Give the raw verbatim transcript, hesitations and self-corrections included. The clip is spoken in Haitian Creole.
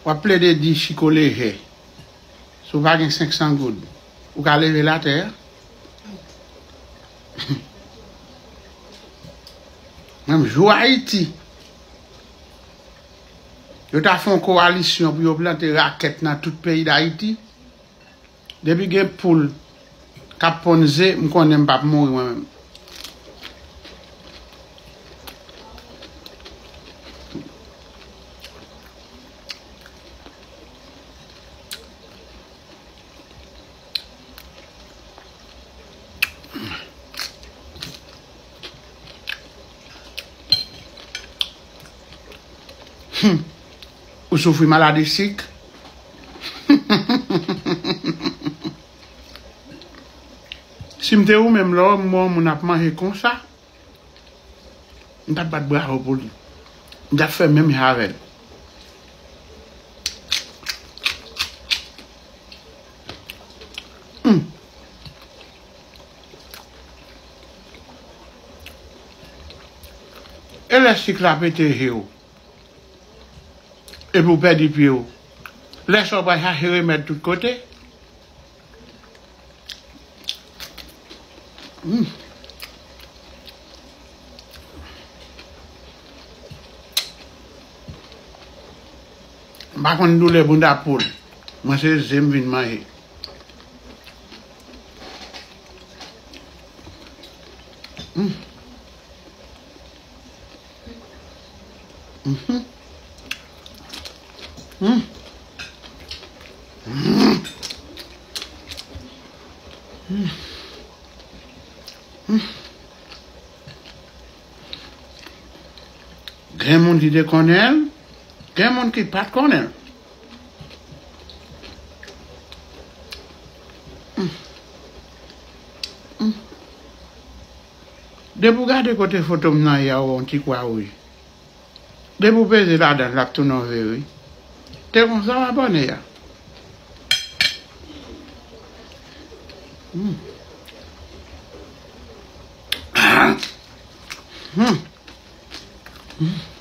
W ap plede di Chiko lejè. Si w pa gen senk san goud, ou ka leve l atè a. Menm jou Ayiti, yo ta fè yon kowalisyon pou yo plante rakèt nan tout peyi Dayiti. Depi gen poul k ap ponn ze, m konnen m p ap mouri mwen menm. Hmm. Ou soufri maladi sik? Si m te ou menm, lè w wè yon moun ap manje konsa, m t ap bat bravo pou li. M t ap fè menm jan avè l. Hmm. E lè sik la pete je w? Epi w pèdi pye w. Lè sa w pral chache remèd tout kote. Hmm. M pa konn doulè bouda poul. Mwen se ze m vin manje. Hmm. Mhm. Hmm. Hmm. Hmm. Hmm. Gen moun ki te konnen l, gen moun ki pa t konnen l. Hmm. Hmm. Depi w gade kote foto m nan ye a, w wè yon ti kwa, wi. Depi w peze ladan l, l ap tounen yon ve, wi. Te konsa w abòne a. Hmm. Hmm. Hmm.